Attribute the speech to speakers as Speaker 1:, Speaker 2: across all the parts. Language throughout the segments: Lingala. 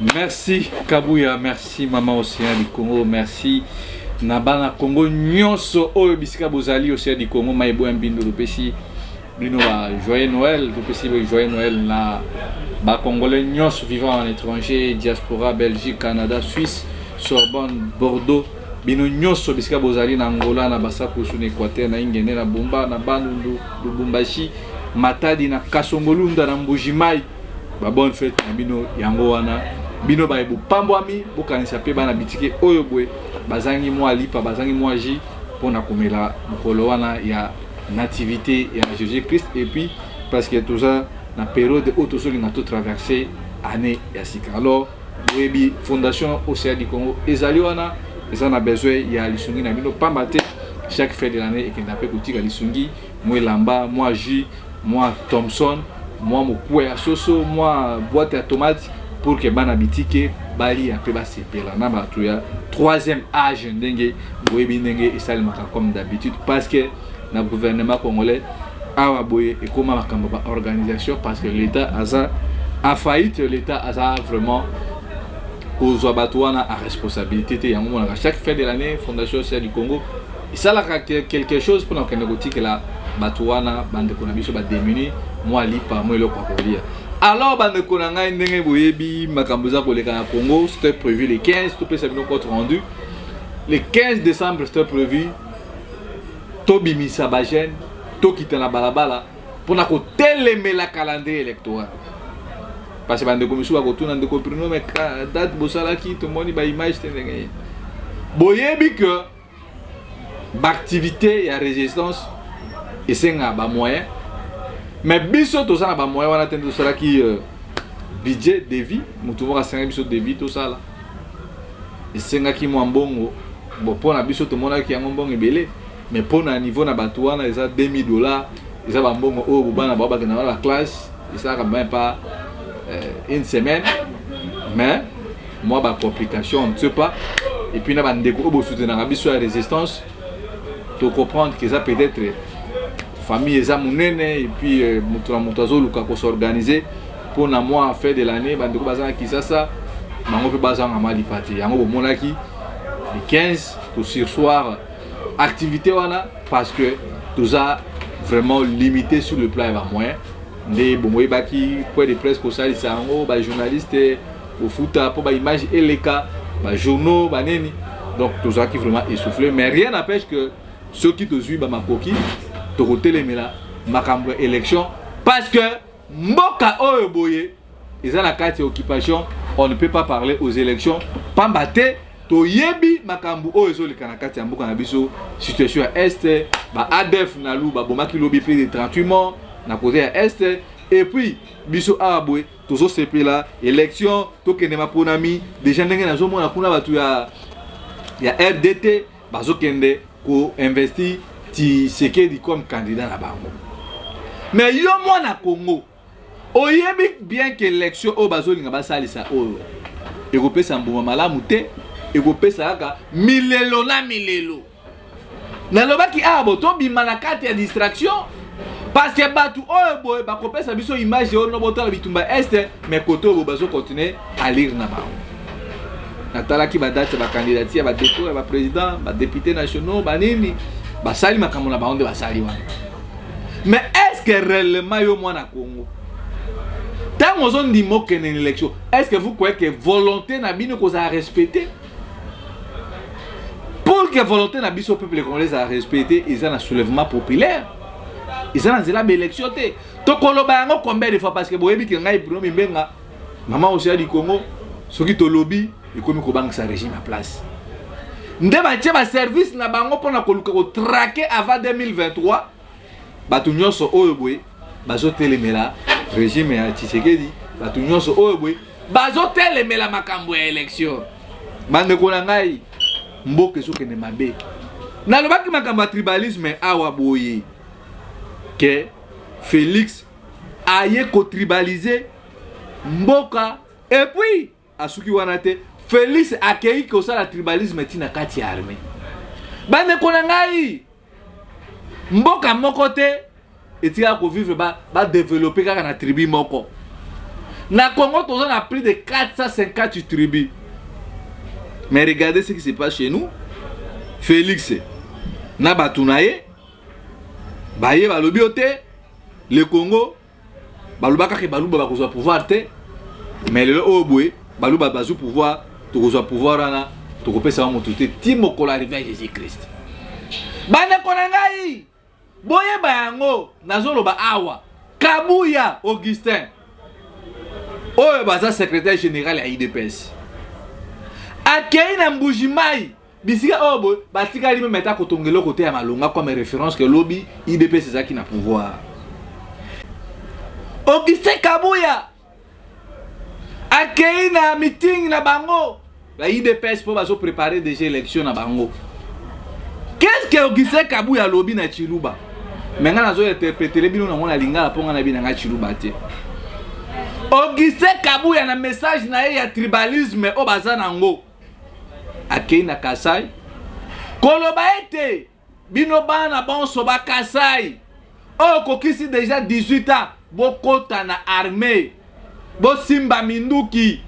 Speaker 1: Merci Kabuya, merci Maman Océan du Congo, merci na bana Congo nyonso oyo bisika bozali. Océan du Congo, Maïbo Mbindo, topesi bino ba joyeux Noël, topesi ba joyeux Noël na ba Congolais nyonso vivant en étranger, diaspora, Belgique, Canada, Suisse, Sorbonne, Bordeaux, bino nyonso bisika bozali na Angola, na Basakusu, na Équateur, na Ingende, na Bomba, na Bandundu, Lubumbashi, Matadi, na Kasongolunda, na Mbujimayi. Ba bonne fête na bino yango wana. Bino baye bopambwami, bokanisa mpe bana bitike oyo boye bazangi mwa lipa, bazangi mwa jus mpona komela mokolo wana ya nativité ya Jésus Christ. Et puis parce que toza na période oyo tozolinga to traverser année ya sika, alors boyebi Fondation Océan du Congo ezali wana, eza na besoin ya lisungi na bino, pamba te chaque fin de l'année ekenda mpe kotika lisungi, mwa elamba, mwa jus, mwa Thomson, mwa mokuwa ya soso, mwa boîte ya tomate, pour que bana bitike balia mpe basepela na bato ya troisième âge, ndenge boyebi ndenge esalemaka comme d'habitude. Parce que na gouvernement congolais awa boye ekóma makambo ba organisation, parce que l'État aza en faillite, l'État aza vraiment kozwa bato wana a responsabilité te. Yango monaka chaque fin de l'année Fondation Océan du Congo esalaka quelque chose mpona kokende kotikela bato wana, bandeko na biso badémunis, mwa lipa, mwa eloko ya kolia. Alors bandeko na ngai, ndenge boyebi makambo eza koleka na Congo, c'était prévu le 15 topesa bino compte rendu. Le 15 décembre, c'était prévu tobimisa bajeunes, tokita na balabala mpona kotelemela calendrier électoral, parce que bandeko misusu bakotuna: "Ndeko Bruno, mais date bosalaki, tomoni baimage te." Ndenge boyebi que baactivité ya résistance esengaka bamoyen, mais biso toza na bamoyen wana te. Nde tosalaki budget devis, motu moko asengaki biso devis tosala, esengaki mwa mbongo. Bon, mpo na biso tomonaki yango mbongo ebele, mais mpo na niveau na bato wana eza 2000 $, eza bambongo oyo bobana bao bakenda wana baclasse, esalaka même pas une semaine. Mais mwa bacomplication, on ne sait pas. Et puis na bandeko oyo bosoutenaka biso ya résistance, tocomprendre que eza peut-être famille eza monene, et puis moto na moto azoluka kos'organiser mpona mwa fin de l'année. Bandeko baza na Kisasa, bango mpe bazanga malipa te. Yango bomonaki le 15 tosurseoir activité wana, parce que toza vraiment limité sur le plan ya bamoyen. Nde bomoyebaki point de presse, kosalisa yango bajournaliste, kofuta mpo baimage eleka, bajournaux, baneni, donc tozalaki vraiment essoufflé. Mais rien n'empêche que soki tozwi bamakoki, tokotelemela makambo ya élection, parce que mboka oyo boye eza na kati ya occupation, on ne peut pas parler aux élections, pamba te toyebi makambo oyo ezoleka na kati ya mboka na biso. Situation ya Est, ba ADF NALU babomaki lobi plus de 38 morts na côté ya Est. Et puis biso awa boye tozosepela élection, tokende maponami déjà. Ndenge nazomona kuna bato ya RDT bazokende koinvestir Tshisekedi comme candidat na bango. Mais yo mwana Congo oyebi bien que élection oyo bazolinga basalisa oyo ekopesa mbuma malamu te, ekopesa kaka milelo na milelo. Nalobaki awa bo tobima na kati ya distraction, parce que bato oyo boye bakopesa biso image oyo no botala bitumba Est, mais côté oyo bazocontinue alire na bango. Natalaki badate ya bacandidature ya badépôt ya baprésident, badéputé nationaux, banini, basali makambo na bango nde basali wana. Mais est ce que réellement yo mwana Congo, ntango ozondima okende na élection, est ce que vous croyez que volonté na bino kozala respecté? Pour que volonté na biso peuple congolais ezala respecté, eza na soulèvement populaire, eza na nzela baélection te. Tokoloba yango combien de fois? Parce que boyebi que ngai Bruno Mimbenga, mama Océan du Congo, soki tolobi ekomi kobangisa régime ya place. Nde batie baservice na bango mpona koluka kotraquer avant 2023 bato nyonso oyo boye bazotelemela régime ya Tshisekedi, bato nyonso oyo boye bazotelemela makambo ya élection. Bandeko na ngai, mboka ezokende mabe. Nalobaki makambo ya tribalisme awa boye que Félix aye kotribaliser mboka. Et puis asuki wana te, Félix akei kosala tribalisme ntina kati ya armée. Bandeko na ngai, mboka moko te etikaka kovivre badévelopper kaka na tribu moko. Na Congo toza na plus de 450 tribus. Mais regardez ce qui se passe chez nous. Félix na bato na ye baye balobi yo te le Congo balobaka ke baluba bakozwa pouvoir te, mais lelo oyo boye baluba bazwi pouvoir, tokozwa pouvoir wana tokopesa wa moto te ti mokolo arrivé ya Jésus Christ. Bandeko na ngai, boyeba yango, nazoloba awa, Kabuya Augustin oyo baza secrétaire général ya UDPS akei na Mbuji-Mayi, bisika oyo boye batikali meme ata kotonga eloko te ya malonga comme référence ke lobi UDPS ezalaki na pouvoir. Augustin Kabuya akei na meeting na bango ba UDPS mpo bazoprépare déjà élection na bango. Qu'est-ce que Augustin Kabuya alobi na Chiluba? Me ngai nazointerpréter bino nango na lingala mpo ngai nayebi na ngai Chiluba te. Augustin Kabuya na message na ye ya tribalisme oyo baza nango, akei na Kasai koloba ete bino bana bonso ba Kasai oyo kokisi déjà 18 ans, bokota na armée, bosimba minduki,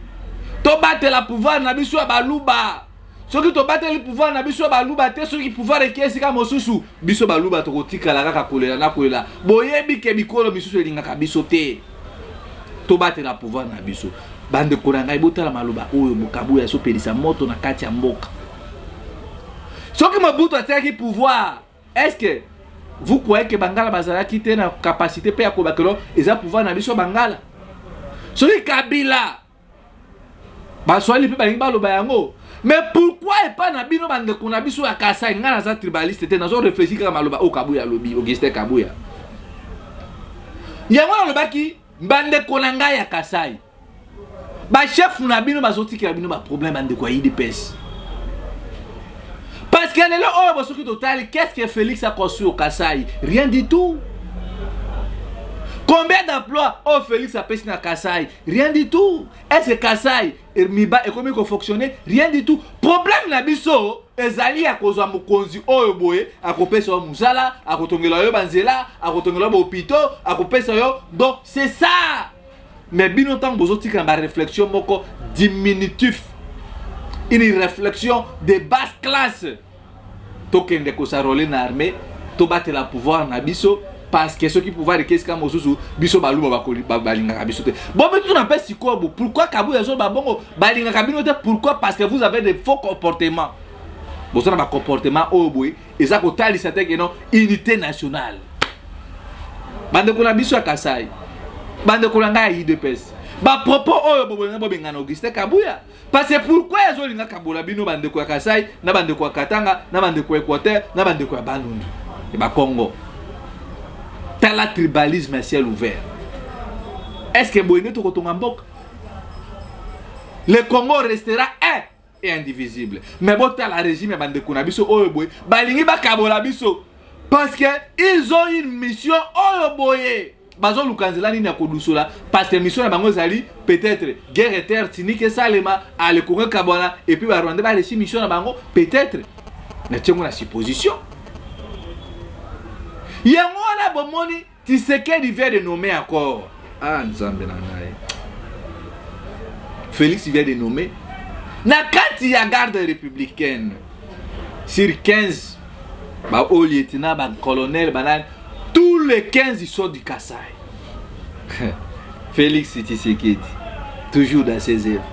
Speaker 1: tobatela pouvoir na biso ya baluba. Soki tobateli pouvoir na biso ya baluba te, soki pouvoir eki esika mosusu, biso baluba tokotikala kaka kolela na kolela. Boyebi ke bikolo misusu elingaka biso te. Tobatela pouvoir na biso. Bandeko na ngai, botala maloba oyo Kabuya azopelisa moto na kati ya mboka. Soki Mobutu atiaki pouvoir, est ce que vous croyez que bangala bazalaki te na capacité mpe ya kobakelo eza pouvoir na biso bangala? Soki Kabila, baswahili mpe balingi baloba yango. Mais pourquoi epai na bino, bandeko na biso ya Kasai? Ngai naza tribaliste te, nazo réfléchir kaka maloba oyo Kabuya alobi, Augustin Kabuya. Yango nalobaki, bandeko na ngai ya Kasai, bachef na bino bazotikela bino baproblème, bandeko ya UDPS, parce que lelo oyo bosoki totali, qu'est-ce que Félix a construit au Kasai? Rien du tout. Combien d'emplois oyo Félix apesi na Kasai? Rien du tout. Est ce que Kasai miba ekomi kofonctionner? Rien du tout. Problème na biso ezali ya kozwa mokonzi oyo boye akopesa yo mosala, akotongela yo banzela, akotongela yo bahôpitaux, akopesa yo. Donc c'est ça. Mais bino, ntango bozotika na baréflexion moko diminutif, une réflexion de basse classe, tokende kos'enrôler na armée, tobatela pouvoir na biso, parce que soki pouvoir eke esika mosusu, biso baluba balingaka biso te. Bomituna mpe sikoyo bo pourquoi Kabuya azoloba bongo, balingaka bino te. Pourquoi? Parce que vous avez des faux comportements. Boza na bacomportement oyo boye eza kotalisa te keno unité nationale. Bandeko na biso ya Kasai, bandeko na ngai ya UDPS, bapropos oyo bobolinga bobengana Augustin Kabuya, parce que pourquoi ezolinga kabola bino, bandeko ya Kasai na bandeko ya Katanga na bandeko ya Équateur na bandeko ya Bandundu ya Bakongo? Tala tribalisme ya ciel ouvert. Est ce que boye nde tokotonga mboka? Le Congo restera un et indivisible. Mais botala régime ya bandeko na biso oyo boye balingi bakabola biso, parce que ils ont une mission oyo boye bazoluka nzela nini ya kodusola, parce que mission na bango ezali peut-être guerre interethnique esalema, ale Kongo ekabwana, et puis Barwandais baréussi mission na bango. Peut-être natiengo na supposition. Yango wana bomoni Tshisekedi vient de nommer encore, ah Nzambe na ngai, Félix vient de nommer na kati ya garde républicaine, sur 15 ba haut lieutenant, bacolonel, banani, tous les 15, ils sont du Kassai. Félix Tshisekedi toujours dans ses œuvres.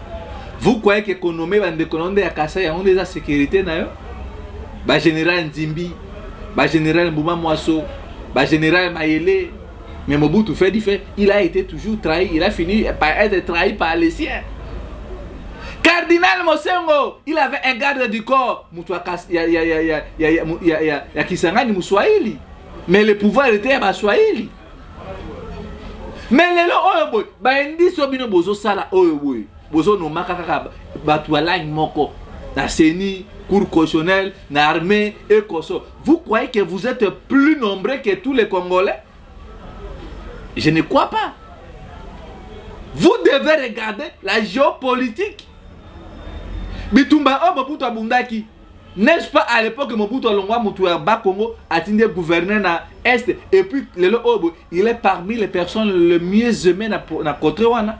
Speaker 1: Vous croyez que konommer bandeko na nde ya Kasai, yango nde eza sécurité na yo? Bagénéral Nzimbi, bagénéral Mbuma Mwaso, bagénéral Mayele. Mais Mobutu fait du fait, il a été toujours trahi, il a fini par être trahi par les siens. Cardinal Mosengo, il avait un garde du corps mutu ya Kisangani, Muswahili, mais le pouvoir était ya Baswahili. Mais lelo oyo boye baindice oyo bino bozosala oyo boye bozonomaka kaka bato ya langue moko na CENI, cour constitutionnelle, na armée et consorts, vous croyez que vous êtes plus nombreux que tous les Congolais? Je ne crois pas. Vous devez regarder la géopolitique. Bitumba oyo Mobutu abundaki, n'est-ce pas? À l'époque, Mobutu alongwa motu ya Bakongo, atindi gouverneur na Est, et puis lelo oyo boye il est parmi les personnes le mieux aimées na côté wana.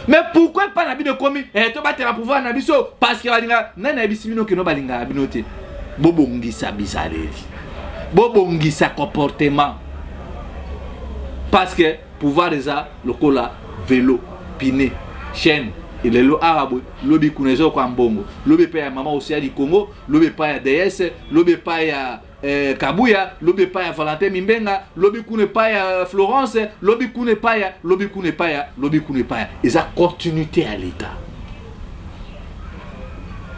Speaker 1: Mais pourquoi epai na bino ekomi eh, tobatela pouvoir na biso parce que balingaka nani ayebisi bino keno balingaka bino te? Bobongisa bizaleli, bobongisa comportement, parce que pouvoir eza lokola velo pine chaîne. Lelo awa boye, lobi kuna eza lokola mbongo, lobi epai ya mama Osia du Congo, lobi epai ya DS, lobi epai ya Kabuya, lobi epai ya Valentin Mimbenga, lobi kuna epai ya Florence, lobi kuna epai ya, lobi kuna epai ya, lobi kuna epai ya. Eza continuité ya l'État.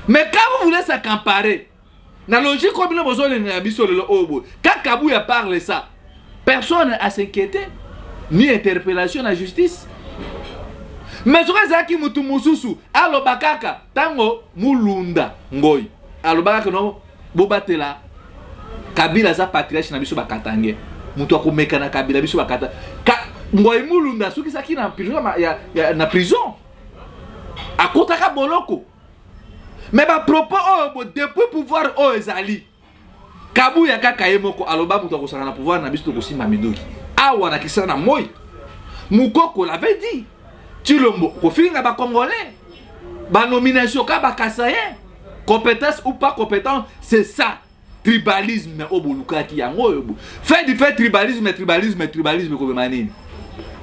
Speaker 1: Mais quand vous voulez s'accaparer na logique oyo bino bozolengela biso lelo oyo boye, quand Kabuya parle ça, personne a s'inquiéter, ni interpellation na justice. Mais soki ezalaki mutu mosusu aloba kaka, ntango Mulunda Ngoi aloba kaka no bobatela Kabila aza patriarche na biso bakatange, moto akomeka na Kabila biso bakata ka, Ngoi Mulunda asukisaki na prison, na prison akotaka boloko. Mais bapropos oyo bo depuis pouvoir oyo ezali Kabuya kaka ye moko aloba moto akosaka na pouvoir na biso tokosimba minduki awa na kisana na moi. Mukoko l'avait dit, Tshilombo kofinga bacongolais, banomination ka bakasayen, compétence ou pas compétence, c'est ça tribalisme oyo bolukaki yango oyo fait du fait tribalisme, tribalisme, tribalisme. Ekobema nini?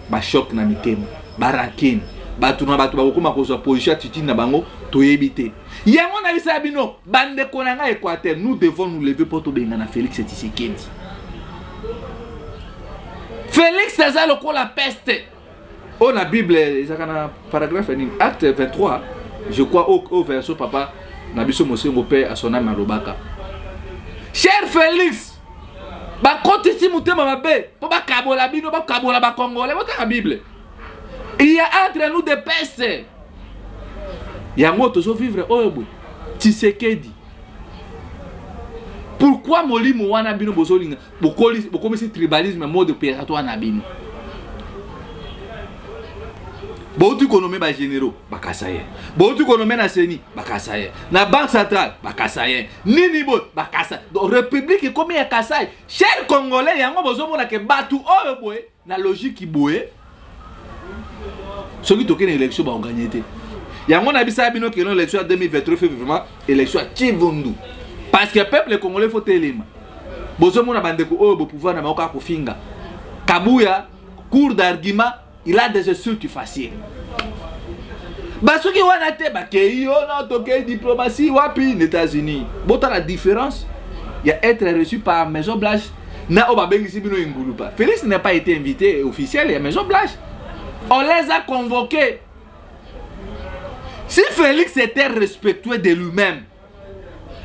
Speaker 1: Bachoc na mitema, barancune, bato na bato bakokóma kozwa position, attitude na bango toyebi te. Yango nabisaka bino, bandeko na ngai Équateur, nous devons nous lever mpo tobengana Félix Tshisekedi. Félix aza lokola peste oyo na Bible ezalaka na paragraphe ya nini, Acte 23 je crois, au verso papa na biso Mosengo mpe asonami alobaka: cher Félix, bakotisi motema mabe mpo bakabola bino, bakabola bacongolais. Botanga Bible, il y a entre nous des pestes. Yango tozovivre oyo boye. Tshisekedi, pourquoi molimo wana bino bozolinga bokomisi tribalisme mode opératoire na bino? Bouti konommer bagénéraux bakasaye, bouti konommer na CENI bakasaye, na Banque centrale bakasaye, nini boye bakasa. Donc république ekomi ya Kasai. Cher Congolais, yango bozomona ke bato oyo boye na logique boye, soki tokende élection bakogagner te. Yango na bisala bino keno élection ya 2023 fait vraiment élection ya Chivundu, parce que peuple congolais faut telema. Bozomona bandeko oyo bopouvoir na bango kaka kofinga Kabuya, cours d'argument, il a des insultes faciles. Basoki wana te bakei oyo tokei diplomatie wapi? Na États-Unis. Botala différence ya être reçu par Maison Blanche na oyo babengisi bino engulupa. Félix n'a pas été invité officiel ya Maison Blanche, on les a convoqués. Si Félix était respectueux de lui-même,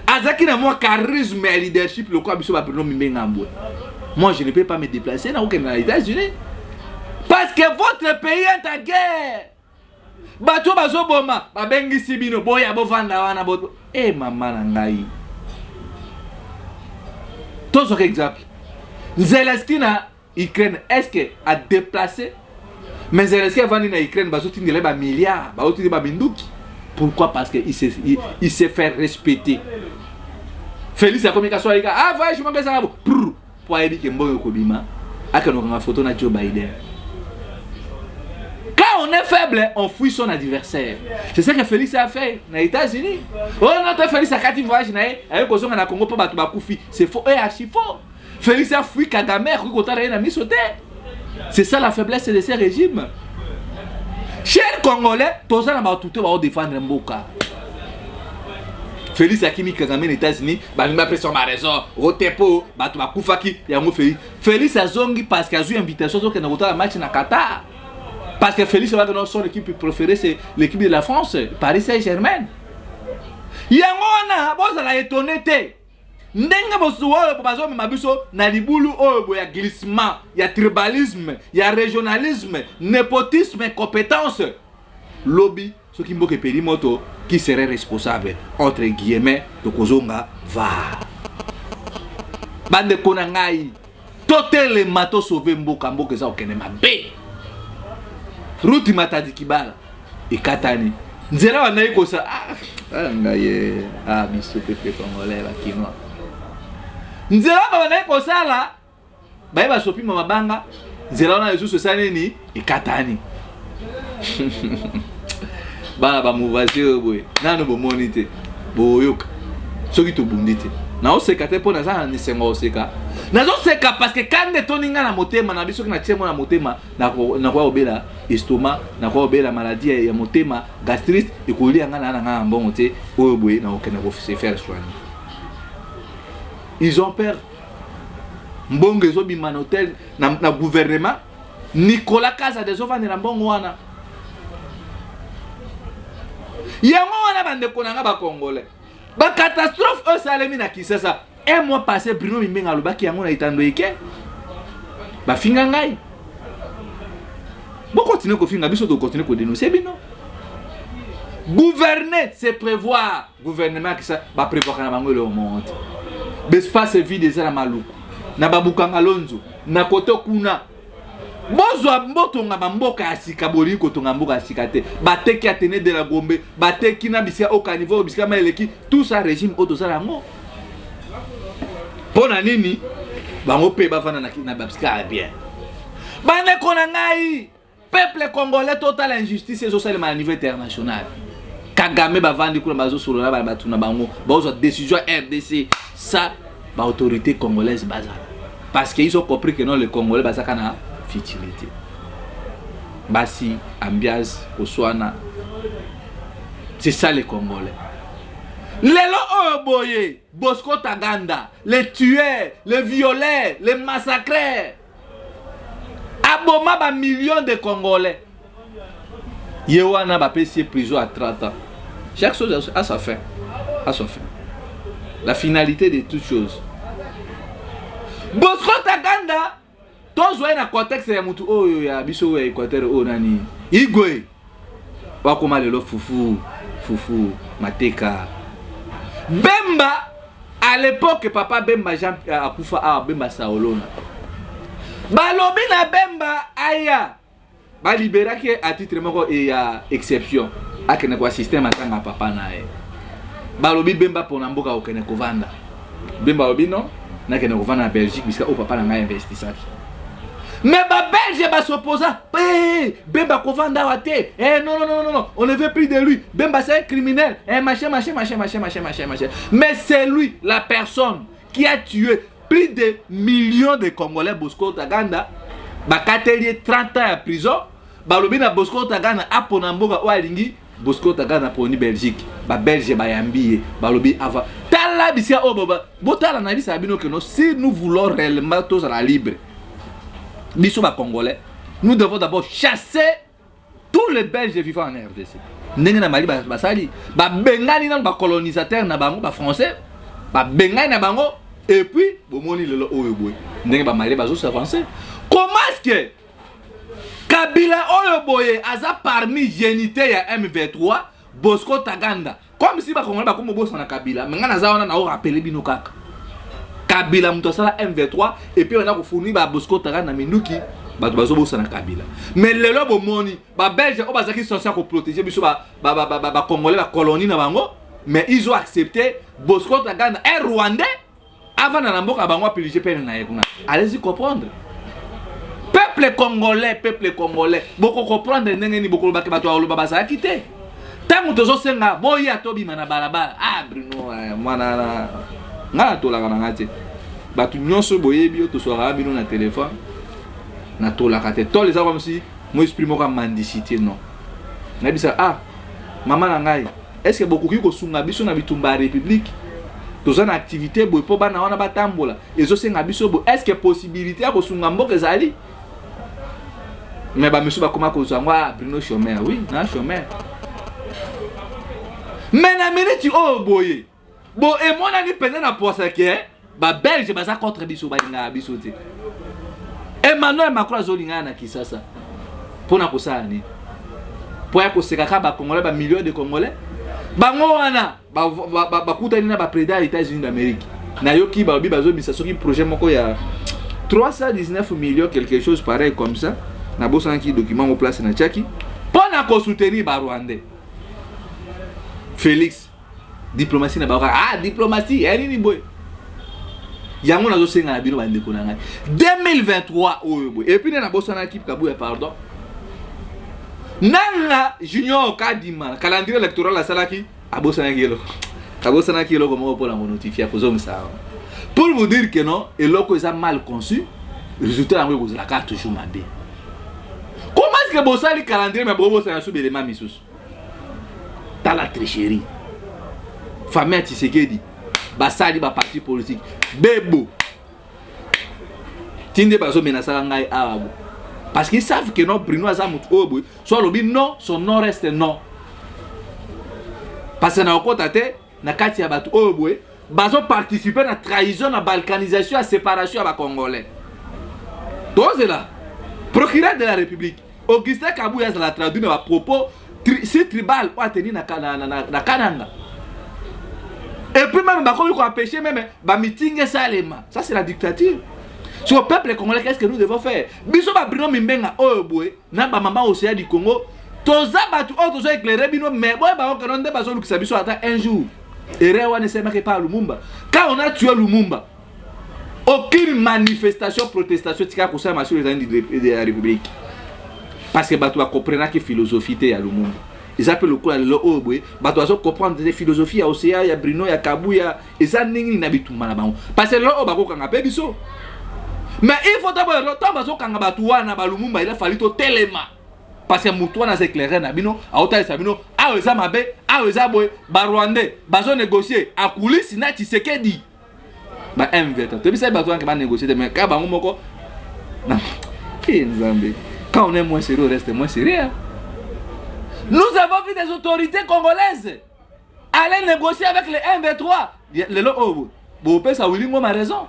Speaker 1: azalaki na mwa charisme ya leadership lokola biso baBruno Mimbenga mbwe, moi je ne peux pas me déplacer nakokende na États-Unis, parce que votre pays est en guerre. Bato bazoboma, babengisi bino boya bovanda wana bo e mama na ngai. Tozwaka exemple Zelensky na Ukraine. Est ce que adéplacé? Mais Zelensky avandi na Ukraine, bazotindela ye bamilliard, bazotindela baminduki. Pourquoi? Parce que il s'est fait respecter. Félix akomi kaso ayika ah voyage moko ezaka bo prr po ayebi ke mbongo ekobima, akende kokanga photo na Joe Biden. Quand on est faible, on fuit son adversaire. C'est ce que Félix a fait na États-Unis. Oh non te, Félix akati voyage na ye, aye kozonga na Congo mpo bato bakufi. C'est faux et archi faux. Félix a fui Kagame, akoki kotala ye na miso te. C'est ça la faiblesse de ces régimes. Cher Congolais, toza na bato te baodéfendre mboka. Félix akimi Kagame na États-Unis, balingi bapesa baraison ote mpo bato bakufaki. Yango Félix azongi parce que azwi invitation, azokende kotala match na Qatar, parce que Félix abaki son équipe préférée, c'est l'équipe de la France, Paris Saint-Germain. Yango wana bozala étonné te ndenge bosu oyo bazomema biso na libulu oyo boye ya glissement, ya tribalisme, ya régionalisme, népotisme, compétence. Lobi soki mboka epeli moto, qui serait responsable entre guillemets? Tokozonga va. Bandeko na ngai, totelema, tosauver mboka. Mboka eza kokende mabe. Route Matadi Kibala ekatani, nzela bandaki kosa ah, ngai ye ah, biso peuple congolais bakinois, nzela babandaki kosala baye basopima mabanga, nzela wana lisusu esali nini? Ekatani. Bana ba mouvage oyo boye nanu bomoni te, boyoka soki tobundi te. Naoseka te mpo naza na esengo koseka, nazoseka parce que kanda etondi ngai na motema na biso. Soki natie ngo na motema, nakoya kobela estomac, nakoya kobela maladie ya motema, gastrite ekolia ngai na ngai na mbongo te. Oyo boye nakokende kose faire soigner. Ils ont peur. Mbongo ezobima na hotel na gouvernement. Nicolas Kazadi ezovandela mbongo wana. Yango wana, bandeko na nga bacongolais, bacatastrophe oyo esalemi na Kinshasa un mois passé, Bruno Mimbenga alobaki yango na etando eke, bafinga ngai. Bokontinue kofinga biso, tokontinue kodénonce bino. Gouverner, c'est prévoir. Gouvernement kisa baprévoirka na bango eloko moko te. Baespace vide eza na Maluku, na babukanga lonzo, na koto kuna. Bozwa botonga bamboka ya sika. Bolingi kotonga mboka ya sika te. Bateki Athénée de la Gombe, bateki na bisika oyo caniveau, bisika ma eleki. Tout ça, régime oyo tozala yango mpo na nini? Bango mpe bavanda na babisika ya bien. Bandeko na ngai, peuple congolais, totala injustice ezosalema na niveau international. Kagame bavandi kuna, bazosolola na bato na bango, bazozwa décision ya RDC sa baautorité congolaise bazala, parce que ils ont compris que non, les Congolais bazaka na futilité, basi, ambiance, koswana, c'est ça les Congolais. Lelo oyo boye, Bosco Ntaganda, les tueurs, les violeurs, les massacreurs, aboma bamillion de Congolais, ye wana bapesi ye prison à 30 ans. Chaque chose a sa fin, a son fin, la finalité de toute chose. Bosco Ntaganda, tozwa ye na contexte ya motu oyo ya biso oyo ya Équateur, oyo nani, Igwe, bakoma lelo fufu fufu mateka. Bemba à l'époque, papa Bemba Jean akufa awa, Bemba Saolona, balobi na Bemba aya, baliberaki ye à titre moko ya exception, akende koassiste matanga papa na ye. Balobi Bemba mpona mboka kokende kovanda. Bemba alobi non, nakende kovanda na Belgique, bisika oyo papa na ngai investisaki. Mais babelge bas'opposa. Hey, Bemba kovanda awa te. Hey, non, non, non, non, on ne veut plus de lui. Bemba, c'est un criminel. Hey, machin machin machin machin machin machin machin. Mais c'est lui la personne qui a tué plus de millions de Congolais. Bosco Ntaganda, bakateli ye 30 ans ya prison. Balobi na Bosco Ntaganda apona mboka oyo alingi. Bosco Ntaganda aponi Belgique. Babelge bayambi ye, balobi ava. Tala bisika oyo botala na bisaka bino que non, si nous voulons réellement tozala libre, biso bacongolais, nous devons d'abord chasser tous les Belges vivant en RDC, ndenge na Mali basali, babengani nano bacolonisateur na bango, bafrançais, babengani na bango. Et puis bomoni lelo oyo boye ndenge bamali bazos'avance. Comment est-ce que Kabila oyo boye aza parmi génité ya M23, Bosco Ntaganda? Comme si bakongolais bakomi bobosana Kabila, mais ngai naza wana, naorappeler bino kaka Kabila moto asala M23 et puis banda kofournir ba Bosco Ntaganda na minduki. Bato bazobosana Kabila, mais lelo bomoni babelge oyo bazalaki censé ya koprotéger biso bacongolais, bacolonie na bango, mais ils ont accepté Bosco Ntaganda, un Rwandais, avanda na mboka bango, apurger peine na ye kuna. Allez-y comprendre, peuple congolais. Peuple congolais, bokocomprendre ndenge nini bokolobaki bato ya koloba bazalaki te. Ntango tozosenga boya tobima na balabala, ah Bruno, mwana na ngai, natolaka na ngai te. Bato nyonso boyebi oyo toswakaka bino na telefone, natolaka te. Tole eza comme si mo esprit moko ya mendicité. Non, nayebisa ah mama na ngai, est ce que bokoki kosunga biso na bitumba ya république? Toza na activité boye mpo bana wana batambola, ezosenga biso boye. Est ce que possibilité ya kosunga mboka ezali? Mais bamisu bakoma kozwa yango, ah Bruno chômeur. Oui, na chômeur, mais na miniti oyo boye bo emonani mpenza na poisa ke babelge baza contre biso, balingaka biso te. Emmanuel Macron azolingana na Kisasa mpona kosala nini? Mpo ya koseka kaka bacongolais, bamillion de Congolais. Bango wana bakutani na baprésident ya États-Unis d'Amérique. Nayoki balobi bazobimisa soki projet moko ya 319 millions, quelque chose pareil comme ça. Nabosanaki document ngo place natiaki, mpo na kosoutenir barwandais. Félix, diplomatie na bango, ah diplomatie ya nini boye? Yango nazosenga na bino, bandeko na ngai, 2023 oyo boye. Et puis nde nabosanaki, Kabuya, pardon. Nanga Junior Kadima, calendrier électoral asalaki, abosanaki eloko. Abosanaki eloko moko mpona konotifia kozongisa awa. Pour vous dire que non, eloko eza mal conçu, résultat yango ekozala kaka toujours mabe. Comment est-ce que bosali calendrier mais bobosana su belema misusu? Tala tricherie. Famille ya Tshisekedi basali ba parti politique bebo ti nde bazomenasaka ngai awa bo parce qu'ils savent que non, Bruno aza motu oyo boye, so alobi non, son non reste non, parce que na okota te na kati ya bato oyo boye bazoparticipe na trahison, na balkanisation ya séparation ya bacongolais. Tozela procureur de la République Augustin Kabuya azala traduit na bapropos si tribal oyo ateni na Kananga. Et puis même bakomi koempêcher même bameeting esalema. Ça, c'est la dictature sur le peuple congolais. Qu'est-ce que nous devons faire, biso baBruno Mimbenga oyo boye na bamama Océan du Congo? Toza bato oyo tozo éclairer bino, mais boye bakokano nde bazolukisa biso ata un jour. Erreur wana esalemaki epa ya Lumumba. Quand on a tué Lumumba, aucune manifestation, protestation tika kosalama sur les de la République, parce que bato bakomprenaki philosophie te ya Lumumba. Eza mpe lokola lelo oyo boye, bato bazocomprendre te philosophie ya Océan, ya Bruno, ya Kabuya eza ndenge nini na bitumba na bango, parce que lelo oyo bakokanga mpe biso. Mais il faut taboya ntango bazokanga bato wana baLumumba, il a fallu totelema, parce que motu wana aza éclaireur na bino, aotalisa bino awa eza mabe, awa eza boye. Barwandais bazonégocie akulisi na Tshisekedi, ba M23. Toyebisaki bato wana ke banégocie te, mais kaka bango moko. Nzambe, quand on est moins sérieux, on reste moins sérieux, hein? Nous avons vu des autorités congolaises aller négocier avec les M23. Lelo oyo bopesa Willy Ngoma raison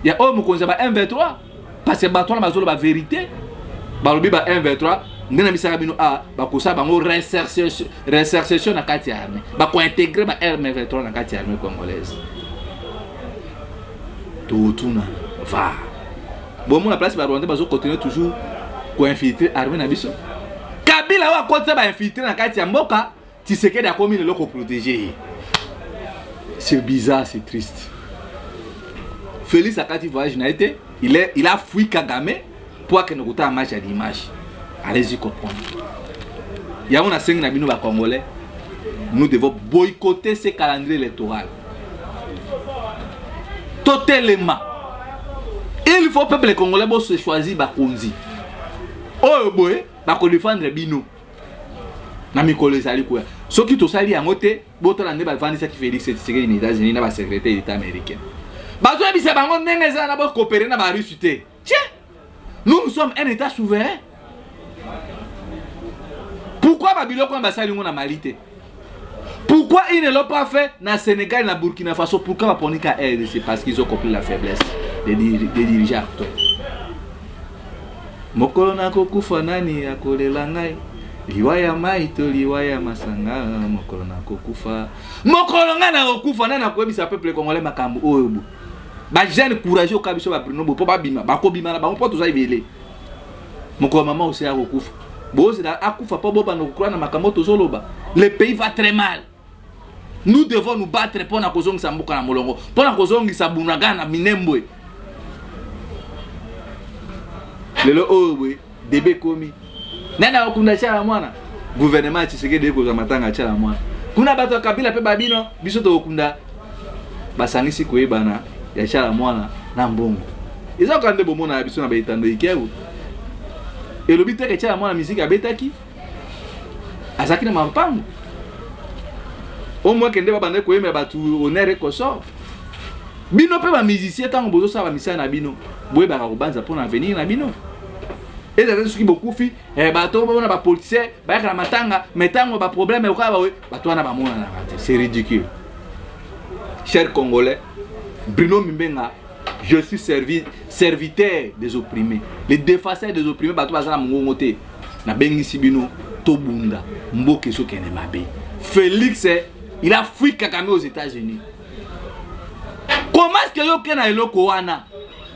Speaker 1: ya oyo mokonzi ya ba M23, parce que bato wana bazoloba vérité. Balobi ba M23 nde na bisaka bino a bakosala bango réinsertion na kati ya armée, bakointégrer ba M23 na kati ya armée congolaise. Totuna va bomona place barwandais bazocontinue toujours koinfiltrer armée na biso. Kabila oyo akotisa bainfiltré na kati ya mboka, Tshisekedi akomi lelo koprotéger ye. C'est bizarre, c'est triste. Félix akati voyage na ye te, il a fui Kagame po akende kotala match ya dimanche. Allez-y comprendre. Yango nasengi na bino bacongolais, nous devons boycotter ce calendrier électoral. Totelema. Il faut peuple congolais bose choisir bakonzi oyo boye bakodefendre bino na mikolo ezali koya. Soki tosali yango te, botala nde bavandisaki Félix Tshisekedi na États-Unis na basecrétaire d'état américain, bazoyebisa bango ndenge eza na bocoopérer na barusse te. Tiens, nous, nous sommes un état souverain. Pourquoi babiloko wana basali yango na Mali te? Pourquoi ils ne l'ont pas fait na Sénégal, na Burkina Faso? Pourquoi baponi ka RDC? Parce qu'ils ont compris la faiblesse des dirigeants actuels. Mokolo nakokufa, nani akolela ngai? Liwa ya mai to liwa ya masanga? Mokolo nakokufa, mokolo ngai nakokufa, nani akoyebisa peuple congolais makambo oyo? Bo bajeune courageux oka biso baBruno bo mpo babima, bakobima na bango mpo toza ebele. Mokolo mama osi akokufa, bozela akufa mpo bobanda kokula na makambo tozoloba. Le pays va très mal. Nous devons nous battre mpo na kozongisa mboka na molongo, mpo na kozongisa Bunagana na Minembwe. Lelo oyo boye debe ekomi nani akokunda Tshala Mwana? Gouvernement ya Tshisekedi ekozwa matanga ya Tshala Mwana. Kuna bato ya Kabila mpe babino biso tokokunda. Basangisi koyebana ya Tshala Mwana na mbongo. Eza kaka nde bomona ya biso na baetando ikebu elobi teke Tshala Mwana misiki abetaki, azalaki na mapango au moins kende babanda koyembela bato honneur et consort. Bino mpe bamusicien, ntango bozosala bamisala na bino, boyebaka kobanza mpona avenir na bino. Ezala soki bokufi, bato bona bapoliticien bayaka na matanga, mais ntango baproblème ekoka bawe, bato wana bamonanaka te. C'est ridicule. Cher Congolais, Bruno Mimbenga, je suis serviteur des opprimés, les défenseurs des opprimés, bato baza na mongongo te. Nabengisi bino, tobunda. Mboka ezokende mabe. Félix, il a fui Kagame aux États-Unis. Comment est-ce que yo oke na eloko wana,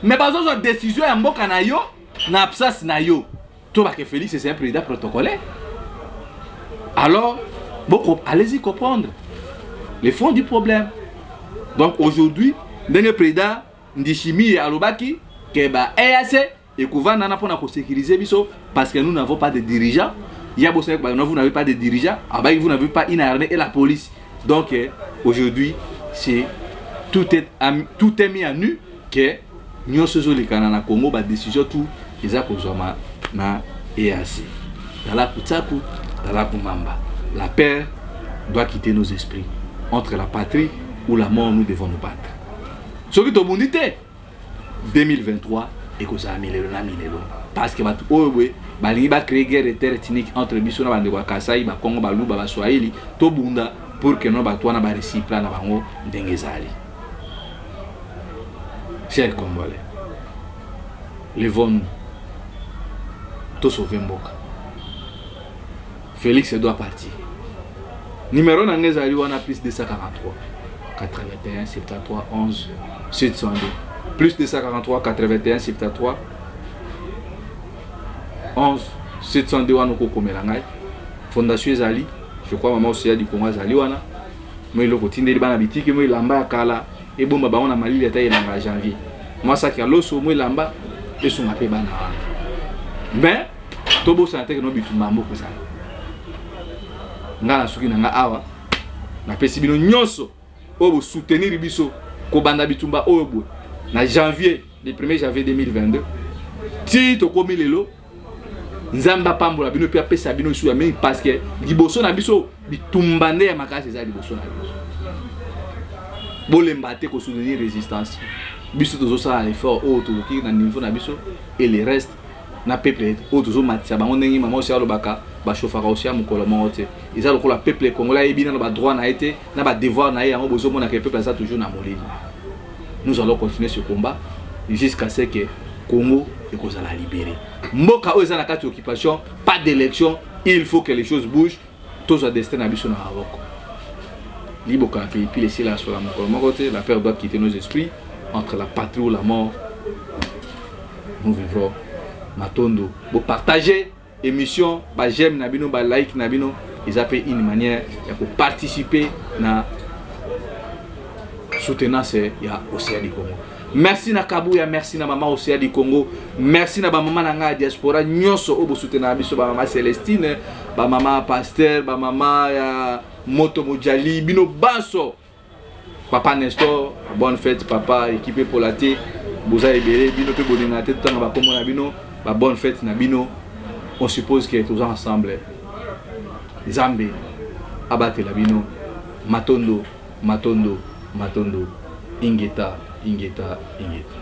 Speaker 1: mais bazozwa décision ya mboka na yo na absence na yo? To bake Félix, c'est un président protocolaire. Alors bon, allez-y comprendre le fond du problème. Donc aujourd'hui, ndenge président Ndayishimiye alobaki ke ba EAC ekovanda na mpona kosécuriser biso, parce que nous n'avons pas de dirigeants. Ya bosana, vous n'avez pas de dirigeants, ah bah, vous n'avez pas une armée et la police. Donc aujourd'hui, c'est tout est mis à nu que nyonso ezolekana na Congo, badécision tout eza kozwama na EAC. Tala kutsaku, tala kumamba. La peur doit quitter nos esprits. Entre la patrie ou la mort, nous devons nous battre. Soki tobundi te, 2023 ekozala milelo na milelo, parce que bato oyo boye balingi bacréer guerre interethnique entre biso na bandeko ya Kasai, Bakongo, Baluba, Baswahili. Tobunda pour que no bato wana baréussir plan na bango ndenge ezali. Chers Congolais, levons-nous, tosauve mboka. Félix doit partir. Numéro na ngai ezali wana: plus 243 81 73 11 702, plus 243 81 73 11 702. Wana okokomela ngai. Fondation ezali, je crois, Mama Oseya du Congo azali wana. Mo eloko otindeli bana bitiki, mo elamba ya kala ebomba bango na malili, ata elanga ya janvier, mwa saki ya loso, mo elamba esunga mpe bana wana. Mais tobosana te que no bitumba mboka ezali. Ngai na suki na nga awa, napesi bino nyonso oyo bosoutenir biso kobanda bitumba oyo boye na janvier, le 1er janvier 2022 ti tokomi lelo. Nzambe apambola bino mpe apesa bino lisusu ya mingi, parce que liboso na biso bitumba nde ya makasi eza liboso na biso. Bolemba te kosoutenir résistance. Biso tozosala effort oyo tokoki na niveau na biso, et le reste na peuple oyo tozomatisa bango. Ndenge mama osi alobaka, bachauffaka osi ya mokolo moko te. Eza lokola peuple congolais ayebi nano badroit na ye te na badevoir na ye. Yango bozomonaka peuple aza toujours na molili. Nous allons continuer ce combat jusqu'à ce que Congo ekozala libéré. Mboka oyo eza na kati ya occupation, pas d'élection. Il faut que les choses bougent, tozwa destin na biso na maboko. Liboka ya pilipili esila sola mokolo moko te. La peur doit quitter nos esprits. Entre la patrie ou la mort, nous vivrons. Matondo. Bopartage émission, baj'aime na bino, balike na bino eza mpe une manière ya koparticiper na soutenance ya Océan du Congo. Merci na Kabuya, merci na mama Océan du Congo, merci na bamama na ngai ya diaspora nyonso oyo bosoutenaka biso, bamama Célestine, bamama pasteur, bamama ya moto mojali, bino banso. Papa Nestor, bonne fête papa. Équipe epola te, boza ebele, bino mpe bolingaka te totanga bakombo na bino. Babonne fête na bino. On suppose que toza ensemble. Nzambe abatela bino. Matondo, matondo, matondo. Ingeta, ingeta, ingeta.